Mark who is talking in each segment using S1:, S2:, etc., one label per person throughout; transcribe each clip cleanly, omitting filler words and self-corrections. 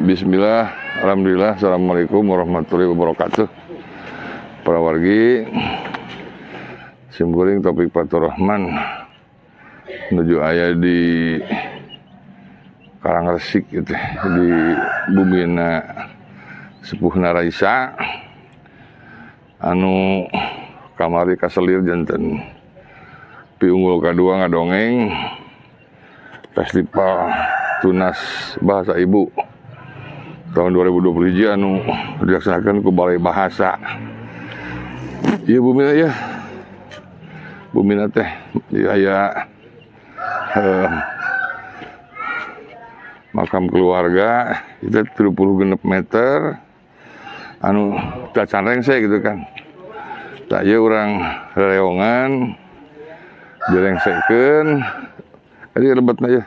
S1: Bismillah, alhamdulillah, assalamualaikum warahmatullahi wabarakatuh. Para wargi, simkuring Taufik Faturrahman menuju aya di Karangresik gitu, di bumina sepuhna Raisa anu kamari kaselir janten piunggul kadua ngadongeng Festival Tunas Bahasa Ibu tahun 2020 anu dilaksanakan ku Balai Bahasa. Ieu bumina ya. Bumina teh aya makam keluarga itu 76 meter anu tacan rengse gitu kan. Tak ieu urang rereongan direngsekeun tadi lebetna ya.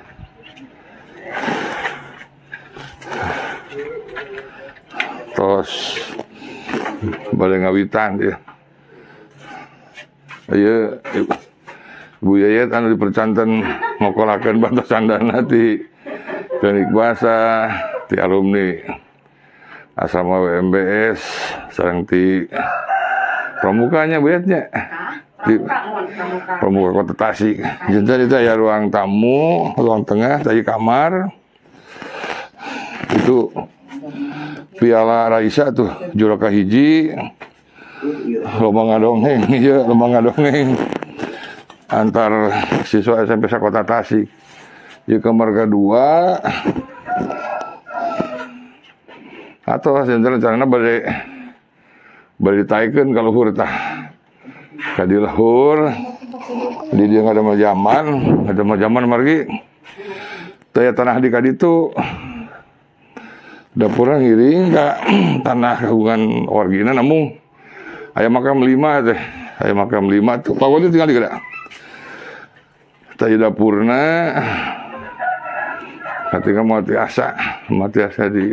S1: Tos bade ngawitan ya. Ayo Ibu Yayet anu dipercanten ngokolakeun bantosan dana ti Teknik Bahasa, ti alumni asrama WMBS sareng ti pramukanya Bu Yayetnya. Di Pramuka Kota Tasik. Janten itu aya ruang tamu, ruang tengah, tadi kamar. Itu piala Raisa tuh juara kahiji. Lomba ngadongeng, iya lomba ngadongeng antar siswa SMP Kota Tasik. Di kamar kedua atau janten rencanana bade ditaikeun ka luhur tah. Ka di luhur di dieu ngadamel jaman margi teu aya tanah di ka ditu. Dapurna ngiring ka tanah kagungan wargina namun aya makam 5 teh, aya makam 5 tuh. Pagode tinggal di geura. Tah dapurna ketika mati asa di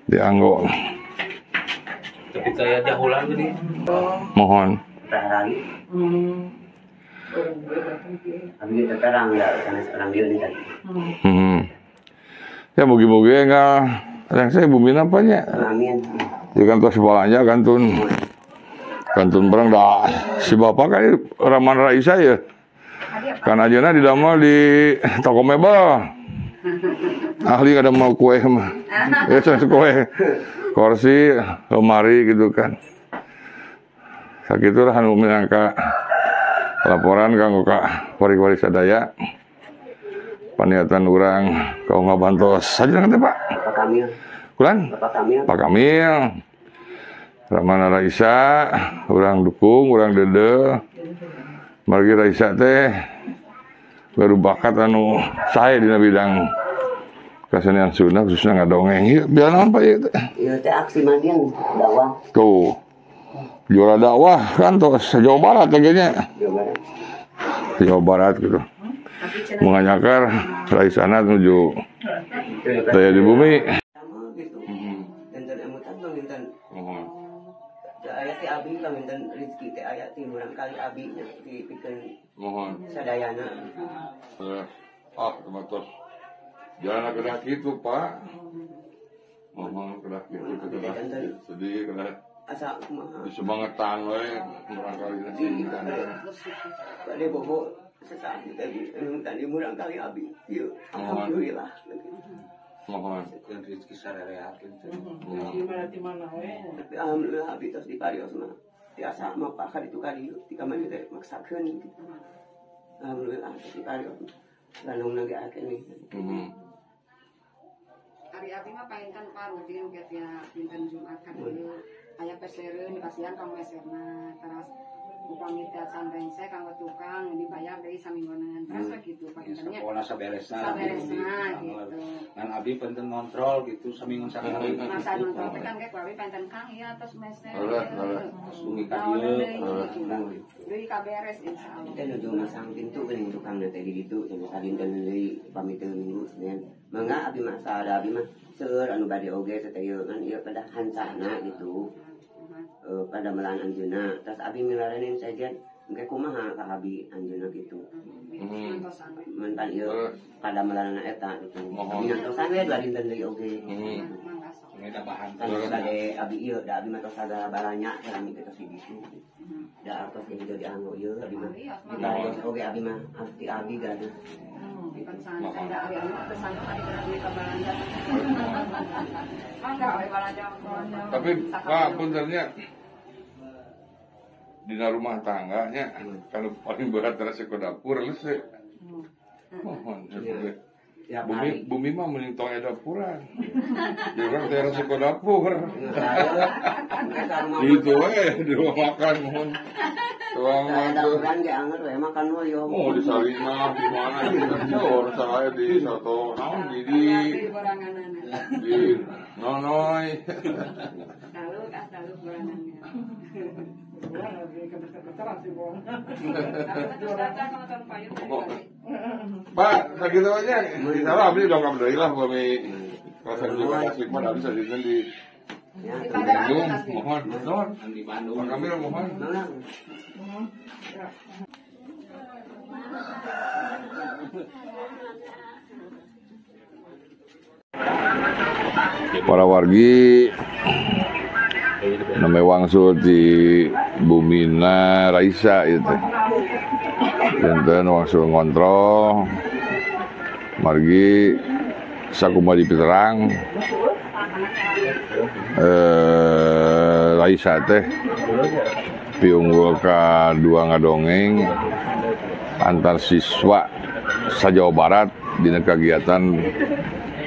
S1: dianggo.
S2: Tapi saya jahulan jadi.
S1: Mohon.
S3: Abi terang ya karena seorang dia nih tadi.
S1: Ya mugi-mugi enggak yang saya bumi apanya.
S3: Amin.
S1: Ya kan tos balanja kantun barang dah si bapak kan Rahman Raisa ya. Kan ajeuna didamel di toko mebel. Ahli kada mau kue mah. Ya kue. Kursi, lemari gitu kan. Sakitulah anu minangka laporan kanggo ka wari-wari sadaya. Paniatan urang kau ngabantos saja teh Pak.
S3: Bapak Kamil.
S1: Kulan?
S3: Bapak Kamil.
S1: Pak Kamil. Ramana Raisa, urang dukung, urang dede. Margi Raisa teh baru bakat anu sae dina bidang kesenian Sunda khususnya ngadongeng. Ieu biar naon Pak ieu teh?
S3: Ieu teh aksi madian dakwah.
S1: Tuh. Juara dakwah kan tos Jawa Barat kayaknya.
S3: Jawa Barat.
S1: Jawa Barat gitu. Menganyakar Raisana menuju daya di bumi.
S3: Gitu. Enten emutan panginten. Aya ti abi panginten rezeki teh aya ti murangkali abi nya dipikeun.
S1: Mohon.
S3: Sadayana.
S1: Ah, tos. Jalan kedah kitu, Pak. Mohon kedah kitu kedah. Sedih kedah.
S3: Asa kumaha.
S1: Disemangetan we murangkali sih.
S3: Bade bobo sesaat tadi anu tadi murangkali abi. Ieu alhamdulillah.
S1: Mohon
S2: rezeki sarerea gitu.
S4: Di mana we?
S3: Tapi alhamdulillah abi tos diparios mah. Tiasa mah pak ka ditu ka dieu ti ka mana teh maksakeun gitu. Alhamdulillah tos diparios. Lanung ge akeh nih.
S5: Ari abi mah painten parutin kieu tia dinten Jumat ka dieu. Aya pesereun dipasihan kang meserna teras upami teh can rengse kanggo tukang dibayar deui saminggonan terus gitu paintennya.
S2: Sapola saberesna.
S5: Saberesna gitu.
S2: Ngan abi penten ngontrol gitu saminggon sakali.
S5: Masa ngontrol teh kan ge ku abi painten kang ieu atos meser.
S2: Terus dugi ka dieu.
S5: Deui kaberes insyaallah.
S3: Kita nuju masang pintu geuning tukang teh di ditu cenah sadinten deui upami teu minggu Senin. Mangga abi mah sada abi mah seueur anu bade oge teh ieu kan ieu pada hansana gitu. Pada melan anjeunna terus abi milarenin sajian Engke kumaha ka abi anjeunna kitu. Mentan ieu padamelanna eta kitu. Abi ngantosan we dua dinten deui oge.
S2: Eta bahan
S3: teh abi ieu da abi mah tos sagala balanya salami kitu si gitu. Da artos ieu jadi dianggo ieu abi mah. Diparios oge abi mah abdi abi gaduh.
S1: Tapi Pak puntennya dina rumah tangganya kalau paling berat resiko dapur lese. Mohon bumi bumi mah mending tong dapuran. Di urang teh resiko dapur. Itu we di rumah makan mohon. Tuang
S3: dapuran ge anger we makan we.
S1: Oh di Sarinah di mana di orang saya di soto naon di di nonoy.
S5: Lalu lalu borangannya.
S1: Pak, sakitu aja. Insyaallah abdi dongkap deui lah upami rasa juga tasik mah abdi sadinten di Bandung, mohon. Nuhun.
S2: Di Bandung.
S1: Pak Kamil mohon. Para wargi namanya wangsul di Bumina Raisa itu. Janten wangsul ngontrol margi sakumaha dipiterang Raisa teh piunggul ka dua ngadongeng antar siswa sa Jawa Barat dina kegiatan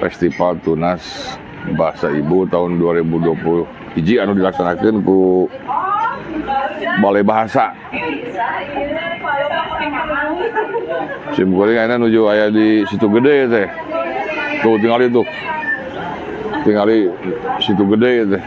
S1: Festival Tunas Bahasa Ibu tahun 2020 hiji anu dilaksanakeun ku Balai Bahasa. Sim kuring ayeuna nuju aya di Situ Gede teh. Tuh tingali tuh. Tingali Situ Gede teh.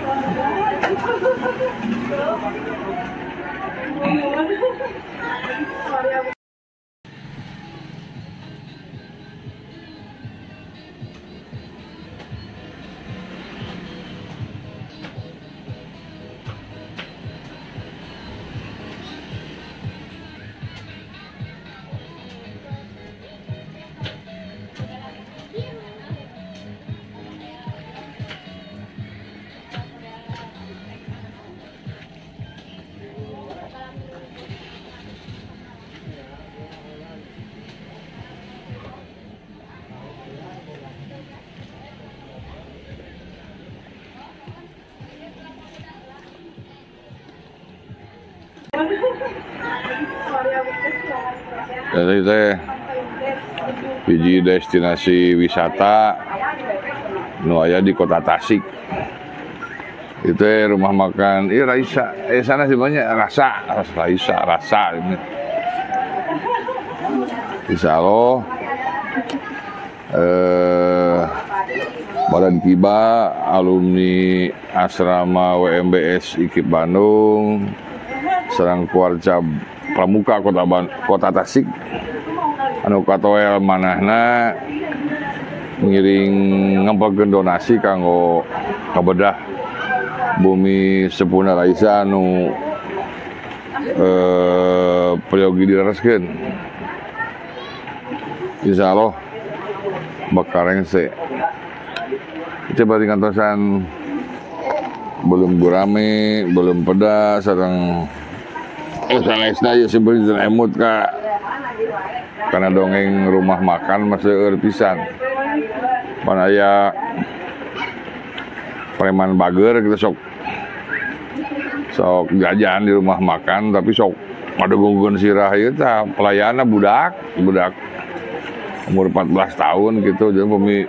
S1: Jadi teh hiji destinasi wisata nu aya di Kota Tasik. Itu rumah makan Raisa, sana sih banyak rasa, Raisa, rasa ini. Insya Allah Badan Kiba alumni asrama WMBS IKIP Bandung sareng Kuarcab Pramuka Kota Tasik anu katoel manahna ngiring ngempelkeun donasi kanggo kabedah bumi Sepuna Raisa anu peryogi dilereskeun. Insyaallah bakal rengse. Itu berarti kantosan belum gurame, belum pedas sareng sanesna ieu sebenarnya emut ka karena dongeng rumah makan masih seueur pisan. Pan aya preman bager gitu sok jajan di rumah makan tapi sok ngadegungkeun sirah ieu tah pelayanna budak umur 14 tahun gitu jadi pemi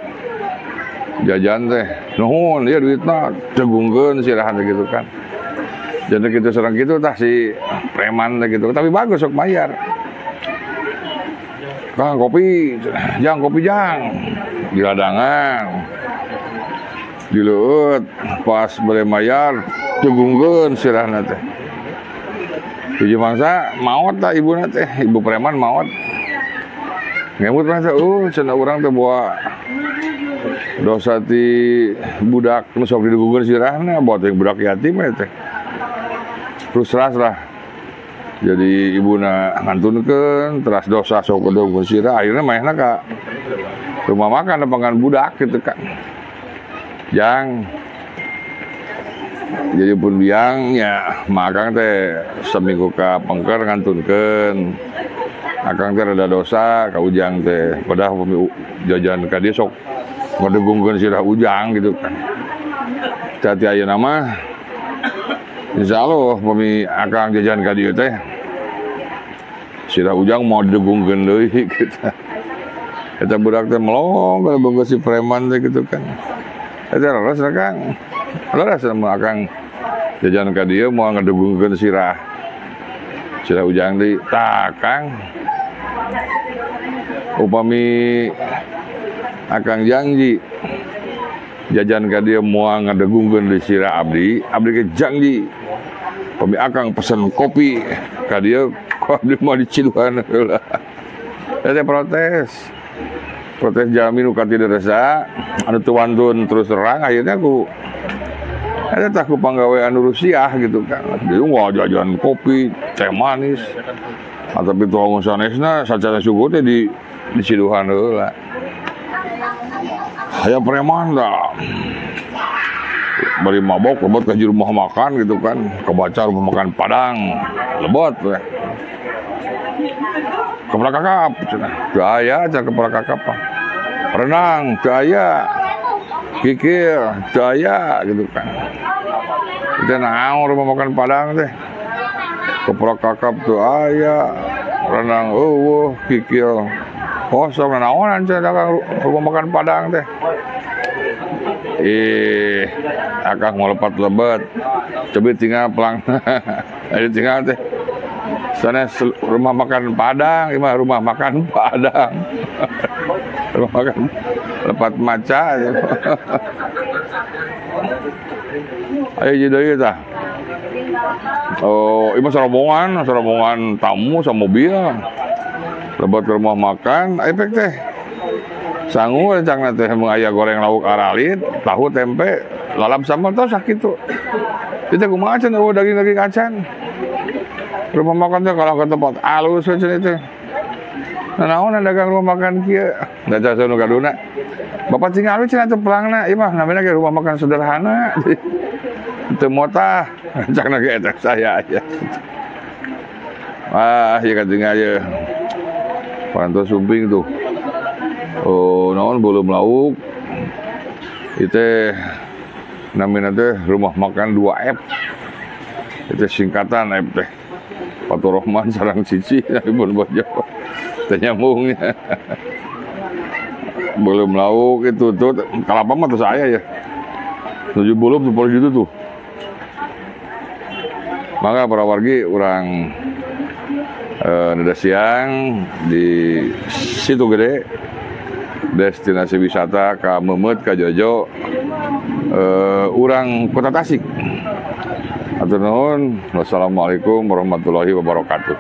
S1: jajan teh nuhun ieu duitna degungkeun sirah teh gitu kan. Jadi gitu serang gitu tah si preman teh gitu tapi bagus sok bayar. Kang kopi, jang kopi jang di ladangan. Dileueut pas bade mayar degungkeun sirahna teh. Hiji mangsa maot tah ibuna teh, ibu preman maot. Ngemut mangsa cenah urang teh bawa dosa ti budak nu sok didegungkeun sirahna, bawa teh budak yatim we teh. Terus lah Jadi ibuna ngantunkeun teras dosa sok kedong sirah akhirnya mainna ka rumah makan nepangan budak gitu kan. Jang jadi pun biangnya makang teh seminggu ka pengker ngantunkeun. Akang teh rada dosa ka Ujang teh padahal jajan ka dia sok ngedegungkeun sirah Ujang gitu kan. Tadi ayeuna mah insyaallah pami akang jajan ka dieu teh sirah Ujang mau didegungkeun deui gitu. Eta budak teh melong kalau bangga si preman teh gitu kan. Eta leres Kang. Leres sama akang jajan ka dieu mau ngedegungkeun sirah. Sirah Ujang deui. Tah Kang. Upami akang janji jajan ka dieu moal ngadegungkeun di sirah abdi, abdi ke janji. Upami akang pesen kopi ka dieu, ku abdi moal diciduhan heula. Eta protes. Protes jalmi nu katideresa anu teu wantun terus terang akhirnya ku eta tah ku panggawe anu Rusiah gitu kan. Jadi wah jajan kopi, teh manis. Tapi tuang sanesna sacara suku teh di diciduhan heula. Aya preman dah. Bari mabok lebot ka rumah makan gitu kan. Kebaca rumah makan Padang lebot we. Kepala kakap cenah. Teu aya cenah kepala kakap. Renang teu aya. Kikil teu aya gitu kan. Itu naon rumah makan Padang teh. Kepala kakap teu aya, renang eueuh, kikil kosong naonan cenah dagang rumah makan Padang teh. Ih, akang mau lepat lebet. Coba tinggal pelang. Ayo tinggal teh. Sana rumah makan Padang, imah rumah makan Padang. Rumah makan lepat maca. Ayo jadi tah. Oh, imah serombongan, serombongan tamu sama mobil. Lebat ke rumah makan, ayo pek teh. Sangu rencana teh mun aya goreng lauk aralit, tahu tempe, lalap sambal tos sakitu. Itu kumaha cenah eueuh daging-daging acan. Rumah makan teh kalau ke tempat alus cenah teh. Nah, naon dagang rumah makan kieu? Da jasa nu gaduna. Bapak tinggal we cenah teh pelangna, ieu mah namina ge rumah makan sederhana. Teu motah, rencana ge eta saya ya. Wah, ieu katinggal ye. Parantos sumping tuh. Oh, naon belum lauk. Itu namina teh rumah makan 2F. Itu singkatan F teh. Fatur Rahman sareng Cici pun bojo. Teh nyambungnya. Belum lauk itu tuh kalapa mah tuh saya ya. 7 belum tuh gitu tuh. Maka para wargi urang neda siang di Situ Gede, destinasi wisata ka Memet ka Jojo, urang Kota Tasik. Hatur nuhun. Wassalamualaikum warahmatullahi wabarakatuh.